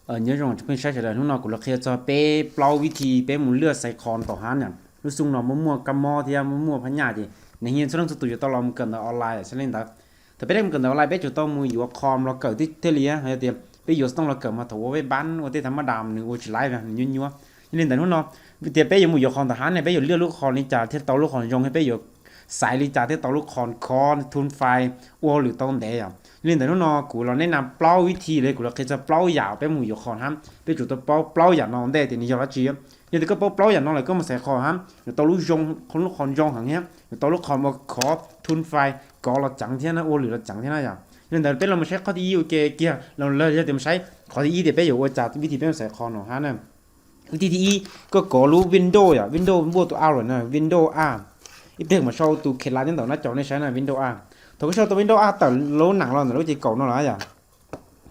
Nyob zoo tsoom phooj ywg sawv daws, hnub no kuv los qhia txog peb plaub vib thi peb mus lwaj xaiv qhov tom hab na. Lub xyoo no muaj muaj kab mob thiab muaj muaj phab nyaj ces neeg yeej txhua leej txhua tus yuav tau los mus kawm ntawv online xwb li ntawd. Thaum peb mus kawm ntawv online peb tsum tau mus yuav qhov los kawm thiaj li, yog tias peb yuav xov tooj los kawm mas thaum ua peb npab ua tej thaum maj das nws ua tsis laib nws nyuaj nyuaj. Yog li ntawd hnub no tias peb yuav mus yuav qhov tom hab ne peb yuav lwaj lub qhov li cas thiaj tau lub qhov zoo thiab peb yuav xaiv li cas thiaj tau lub qhov khov thun fais ua hauj lwm tau ntev yom. Yog li ntawd hnub no kuv los neb na plaub vib thi li kuv los qhia txog plaub yam peb mus yuav qhov hab peb tsum tau paub plaub yam no ntej tias nws yog dab tsi. Yog tias koj paub plaub yam no lawm koj mus xaiv qhov hab yuav tau lub zoo, lub qhov zoo heev thiab yuav tau lub qhov ua khov thun fais kov los ceev thiab na, ua hauj lwm los ceev thiab na yom. Yog li ntawd peb los mus saib qhov thib ib ua ke kiag los yog tias mus saib qhov thib ib tias peb yuav ua cas vib thi peb mus xaiv qhov no hab na. Vib thi thib ib, koj kov lub Windows yom, Windows npuaj tus A lawm na, Windows A. Ib pliag mam sau tus khev lav nyob ntawm nab cov nej saib na, Windows A. Thaum koj sau tau Windows A tawm lub nees los ntawm lub ces kaum no lawm yom.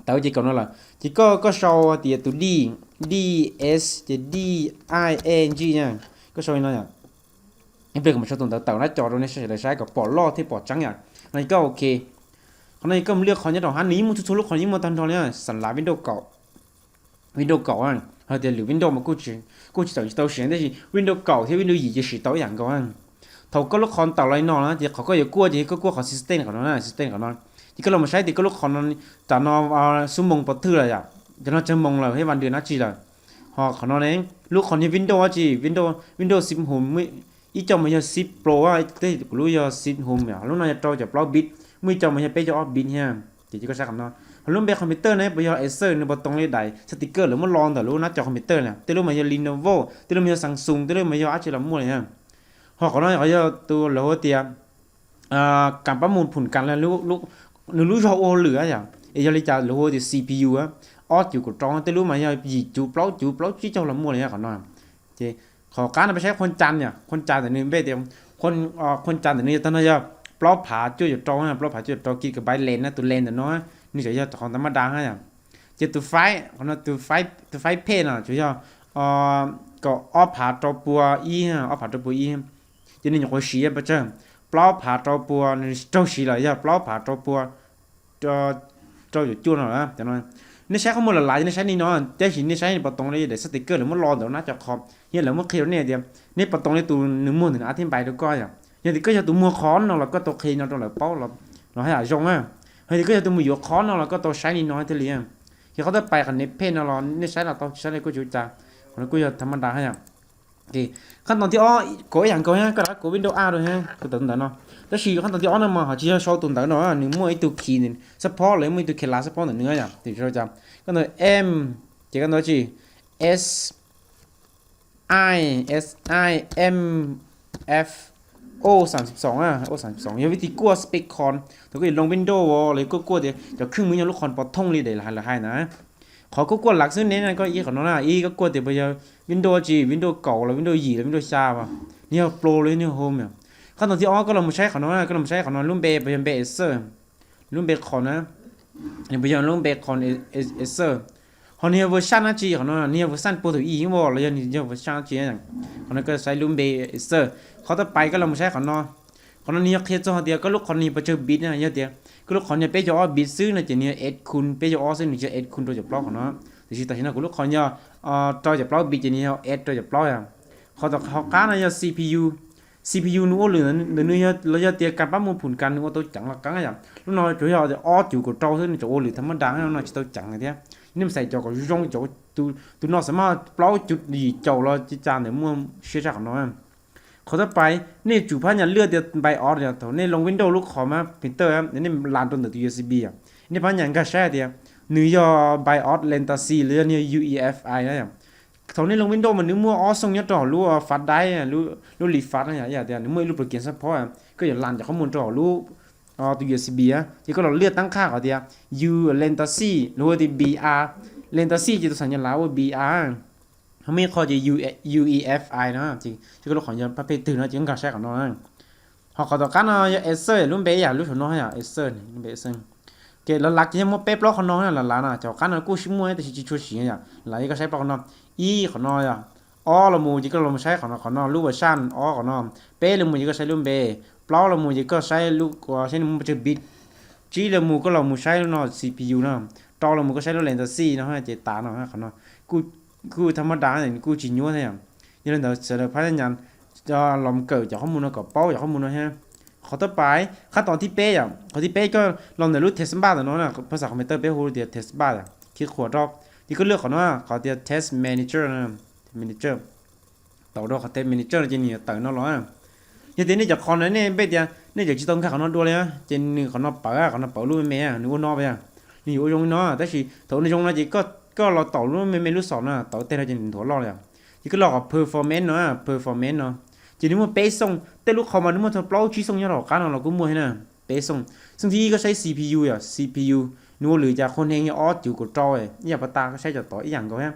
Tawm ces kaum no lawm ces koj, koj sau tias tus D, D S ces D I N G na. Koj sau li no yom. Ib pliag kuv mam sau tus ntawd tawm nab cov rau nej sawv daws saib kom pom loj thiab pom tseeb yom. No ces koj ok. Qhov no ces koj mus lwaj qhov nyob rau hab nws yeej muaj txhua txhua lub qhov yeej muaj tag nrho li, xam lav Windows kaum, Windows kaum, hos tias lwm Windows mas kuj tsis tawm tsis tau siv tab sis Windows kaum thiab Windows yim ces siv tau ib yam nkaus. Thaum koj lub qhov tawm los li no na ces qhov koj yuav kuaj ces koj kuaj qhov system qhov no na, system qhov no. Ces koj los mus saib tias koj lub qhov no tam no xub moos pov thwj lawm yom, tam no tsawg moos lawm thiab vas nws dab tsi lawm. Hos qhov no ne, lub qhov niag Windows dab tsi, Windows, Windows xib hum, ib co mas yog xib plaub, tej kuv lub yog xib hum yom, lub no yog rau caum plaub bit, muaj ib co mas yog peb caug ob bit thiab. Ces koj saib qhov no. Hos lub npe computer ne puas yog Acer, nws puas tau li daim xab tis kawj lawv muab lo ntawm lub nab cov computer na, tej lub mas yog Lenovo, tej lub mas yog Samsung, tej lub mas yog dab tsi los muaj li. Hos qhov no qhov yog tus lawv hu tias kas pab mus phum kas, nws lub zog ua hauj lwm yom, es yog li cas lawv hu tias C P U, ob cuv kaum rau, tej lub mas yog yim cuv plaub cuv plaub tsib caug los muaj li qhov no. Ces qhov qab no peb saib khuam cas yom, khuam cas ntawm nws npe tias, khuam cas ntawm nws yog tag no yog plaub phav cuaj caum rau, plaub phav cuaj caum rau gigabyte lens na, tus lens ntawm no nws tseem yog qhov ntawd maj das yom. Ces tus faib, qhov no tus faib phej no tsuas yog kaum ob phav rau pua ib, ob phav rau pua ib. Ces nws nyuam qhuav siv pes tsawg, plaub phav rau pua, nws raug siv lawm yog plaub phav rau pua rau caum cuaj no lawm. Nej saib qhov muaj lav lav ces nej saib li no, tab sis nej saib puas tau li daim xab tis kawj lawv muab lo ntawm nab cov qhov, yog lawv muab qhia rau nej tias nej puas tau li tus nws muag ntawm nws a thib npais rau koj yom. Yog tias koj yog tus muag qhov no los koj tau qhia no rau lawv paub los haj yam zoo na. Yog tias koj yog tus mus yuav qhov no los koj tau saib li no thiaj li. Ces qhov thib pais qhov niv phej no los nej saib los tau, tsis saib li kuj tsis ua cas, qhov no kuj yog tha maj das yom. Qhab toos thib ob, kov ib yam nkaus thiab, koj rov kov Windows A rau thiab, koj tawm tus ntawd no. Tab sis qhab toos thib ob no mas ho tsis yog sau tus ntawd no, nws muaj ib tug key support los muaj ib tug key lav support ntawm nws yom. Ces sau cas, koj ntawd M, ces koj ntawd tsis, S I, S I M F O xas xis xoos, O xas xis xoos yog vib thi kuaj spec con. Thaum koj yuav loo Windows los koj kuaj tias cov khwj mws yog lub qhov pov thooj li daim lawv hais na. Qhov koj kuaj lav xwb ne, koj ib qhov no na, ib koj kuaj tias puas yog Windows tsis, Windows kaum los Windows yim los Windows xya as, nws yog Pro los nws yog Home. Qhab toos thib ob koj los mus saib qhov no, koj los mus saib qhov no lub npe puas yog npe Acer, lub npe qhov na, nws puas yog lub npe qhov Acer. Ho nws yog version dab tsi, qhov no nws yog version pua thaum ib vos los yog nws yog version dab tsi. Qhov no koj saib lub npe Acer. Qhov thib pais koj los mus saib qhov no, qhov no nws yog qhia txog hais tias koj lub qhov no nws puas tsawg bit na, yog tias koj lub qhov no peb caug ob bit xwb no ces nws yog S khun peb caug ob xwb, nws tsis yog S khun rau caum plaub qhov no. Tiam sis tam sim no kuv lub qhov yog rau caum plaub bit ces nws yog S rau caum plaub yom. Qhov tom qhov qab no yog C P U. C P U nws ua lwm ntawm nws los yog tias kas pab mus phum kas nws ua tau ceev los qeeb yom. Lub no tsuas yog ob cuv kaum rau xwb, nws tsuas ua lwm tha maj das, lub no tsis tau ceev thiab. Nej mus xaiv cov kom zoo, cov tus no xam maj plaub cuv yim caum los cia cas ntawm muaj siab tshaj qhov no. Qhov thib pais nej tsum phab nyas lwaj tias BIOS yom, thaum nej loo Windows lub qhov mas printer nej las rau ntawm tus U S B yom, nej phab nyas nkag saib tias nws yog BIOS Legacy los yog nws yog U E F I na yom. Thaum nej loo Windows mas nws muaj ob xoo nyob rau hauv lub fav daib, lub li fav na yom, tias nws muaj ib lub program support, koj yuav las cov qhov muag rau hauv lub tus U S B, ces koj los lwaj tab qhaj qhov tias U Legacy los hu tias B R Legacy ces tus xam nyas lav ua B R. Ho muaj ib qho ces U E F I no, ces koj lub qhov yog phab phem twg no ces koj nkag saib qhov no. Ho qhov tom qab no yog Acer, lub npe yam lub saum no yom, Acer, lub npe Acer. Ces lawv lav ces yog muaj peb plaub qhov no, lawv lav no, cov qab no kuj sib muaj tab sis tsis tshua siv yom, lav ces koj saib plaub qhov no. Ib qhov no yom, ob los mus ces koj los saib qhov no, qhov no lub version ob qhov no. Peb los mus ces koj saib lub npe, plaub los mus ces koj saib lub, saib nws muaj tsawg bit. Tsib los mus koj los mus saib lub no C P U no. rau los mus koj saib lub lens xij no ces tas no, qhov no kuj tham ma das, kuj tsis nyuaj thiab yom. Yog li ntawd sawv daws phab nyas los kawm cov qhob mus no kom paub cov qhob mus no thiab. Qhov thib peb, qhab toos thib peb yom, qhov thib peb koj los ntawm lub test bar ntawm no, phas xas computer peb hu tias test bar yom, khij qhuas rau, ces koj lwaj qhov no, qhov tias test manager, manager, tau rau qhov test manager no ces nws yuav tawm no los. Yog tias nej cov qhov no nej npe tias nej cov tsis tau nkag qhov no dua li, ces nws qhov no pawv, qhov no pawv lub me me, nws ua no, nws yuav ua zoo li no, tab sis thaum ua zoo no ces koj los taum lub me me lub xom no, taum teg no ces nws nthuav loj li. Ces koj los qhov performance no, performance no, ces nws muaj peb xoo, tej lub qhov mas nws muaj txog plaub tsib xoo nyob rau hauv qab no los kuj muaj thiab na. Peb xoo. Xoo thib ib koj saib C P U yom, C P U nws ua lwm cas qhua heev yog ob cuv kaum rau, ib yam pas tas koj saib cov tod ib yam nkaus thiab.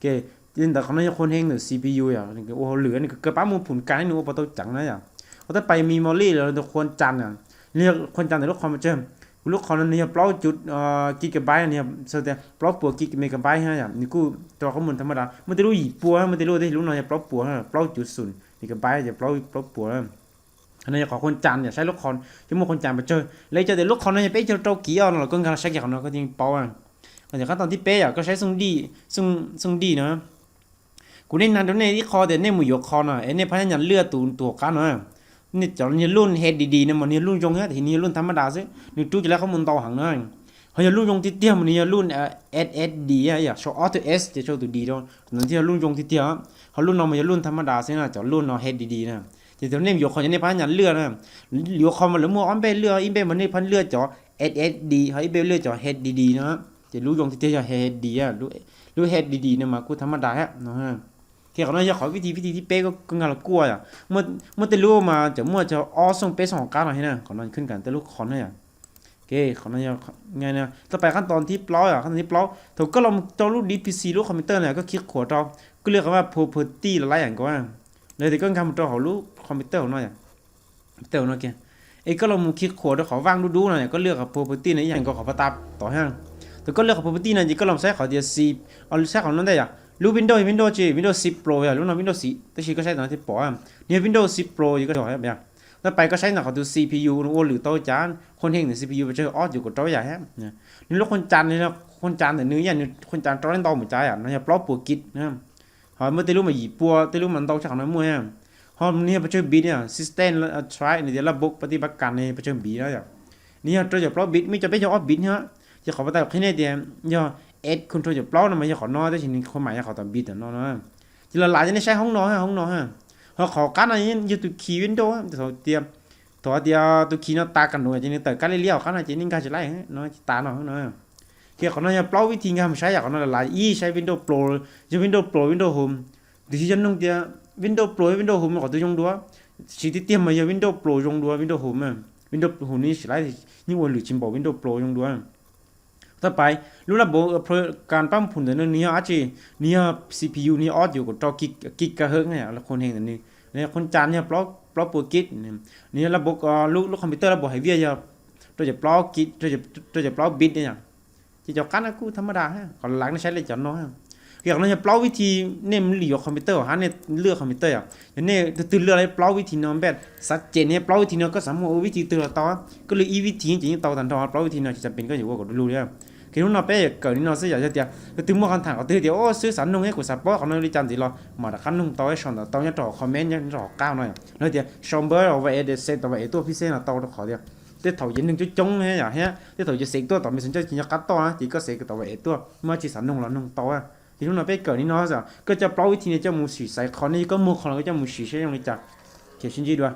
Ces li ntawd qhov no yog qhua heev ntawm C P U yom, ua hauj lwm nws kawg pab mus phum kas nws ua puas tau ceev na yom. Qhov thib peb memory los qhua cas, qhua cas ntawm lub qhov mas tsawg, kuv lub qhov no nws yog plaub cuv gigabyte, nws yog tias plaub puas megabyte thiab yom, nws kuj rau qhov mus tham ma das, muaj tej lub yim pua, muaj tej lub, tej lub no yog plaub puas, plaub cuv xum megabyte ces plaub puas. Qhov no yog qhov qhua cas yom, saib lub qhov coj muaj qhua cas pes tsawg, lawv cov tias lub qhov no yog peb caug rau kiv no los koj nkag los saib kiag qhov no koj thiaj paub. Qab toos thib peb yom, koj saib xoo dij, xoo dij no. Kuv nej nug rau nej ib qho tias nej mus yuav qhov no es nej phab nyas lwaj tus tus hauv qab no, nej cov nws yog lub H D D no mas nws yog lub zoo thiab, nws yog lub tham ma das xwb, nws rub cov laj qhob mus ntau heev na. Ho yog lub zoo tiag tiag mas nws yog lub S S D, sau auto S ces sau tus D rau, nws thiaj yog lub zoo tiag tiag. Ho lub no mas yog lub tham ma das xwb na, cov lub no H D D na. Ces thaum nej yuav qhov cov nej phab nyas lwaj na, yuav qhov mas lawv muaj ob npe lwaj, ib npe mas nej phab lwaj cov S S D, ho ib npe lwaj cov H D D no. Ces lub zoo tiag tiag yog H D D, lub H D D no mas kuj tham ma das thiab no. Qhov no yog qhov vib thi, vib thi thib peb koj nkag los kuaj yom. Muaj tej lub mas cov muaj cov ob xoo peb xoo hauv qab no thiab na, qhov no khwj kam tej lub qhov no yom. Qhov no yog, thib peb, qab toos thib plaub yom, qab toos thib plaub thaum koj los rau lub D P C lub computer no koj khij qhuas rau, koj lwaj qhov mas property los lab yam nkaus, los tias koj nkag mus rau hauv lub computer hauv no yom, computer hauv no kiag. Es koj los mus khij qhuas rau qhov vaj dub dub no, koj lwaj qhov property no ib yam nkaus qhov pas tas tod thiab. Thaum koj lwaj qhov property no ces koj los saib qhov tias C, saib qhov no ntej yom, lub Windows, Windows tsis, Windows C Pro yom, lub no Windows C, tab sis koj saib tom no thiaj pom, nws yog Windows C Pro ces koj, thib peb koj saib ntawm qhov tus C P U nws ua lwm tau cas qhua heev ntawm C P U pes tsawg ob cuv kaum rau yam thiab. Nws lub qhua cas, qhua cas ntawm nws ib yam nws qhua cas rau ntau mus cas yom, no yog plaub puas kis. Ho muaj tej lub mas yim pua, tej lub mas ntau tshaj qhov no muaj. Ho nws yog pes tsawg bit, system try nws tias lab book party back kas nws pes tsawg bit na yom. Nws yog rau caum plaub bit, muaj cov peb caug ob bit thiab. Ces qhov pas tas qhia nej tias yog S control caum plaub no mas yog qhov no, tab sis nws qhua mas yog qhov tom bit tom no no. Ces los lav ces nej saib hoob no, hoob no. Ho qhov qab no yog tus kis Windows, thaum tias, thaum tias tus kis no tas kam nuv ces nws tawm kab liab liab hauv qab no ces nej nkag tsis laib no, tas no no. Ces qhov no yog plaub vib thi nkag mus saib yom, qhov no los lav ib saib Windows Pro, yog Windows Pro, Windows Home. Tiam sis yog nug tias Windows Pro, Windows Home qhov twg zoo dua? Siv tiag tiag mas yog Windows Pro zoo dua Windows Home. Windows Home nws siv laib, yeej ua lwm tsis npaum Windows Pro zoo dua. Thib peb, lub lab book kas pab phum ntawm no nws yog dab tsi? Nws yog C P U, nws yog ob cuv kaum rau kis ka hawj, qhua heev ntawm nws, qhua cas nws yog plaub puas kis. Nws yog lab book, lub computer lab book hais viaj yog rau caum plaub kis, rau caum plaub bit yom. Ces cov qab no kuj tham ma das, qhov lav nej saib li cov no. Qhov no yog plaub vib thi nej mus lwm yuav computer hab nej lwaj computer yom. Yog nej tus twg lwaj li plaub vib thi no npaj xav cem nws plaub vib thi no, koj xav muaj ua vib thi twg los tau. Koj lwaj ib vib thi ces yeej tau tag nrho, plaub vib thi no tsis tas pes koj yuav ua kom du lug li. Ces hnub no peb kawm li no xwb yom. Yog tias tus twg muaj qhov tham qhov twg tias o xwb xav nug eb kuv xav paub qhov no li cas ntxiv los mam rov qab nug tau, sau ntawv tau nyob rau hauv comment nyob rau hauv qab no yom. Los tias sau npawb uas es, xeem tau uas es tuaj phib xeb no tau rau qhov tias tej thaum ces neeg coob coob thiab yom, thiab tej thaum ces xeem tuaj tom Messenger ces nyob qab toj na, ces koj xeem tau uas es tuaj, muaj dab tsi xav nug los nug tau. Ces hnub no peb kawm li no, koj coj plaub vib thi no coj mus sim xaiv qhov, nej yog koj muag qhov los koj coj mus sim seb zoo li cas. Ces sib ntsib dua.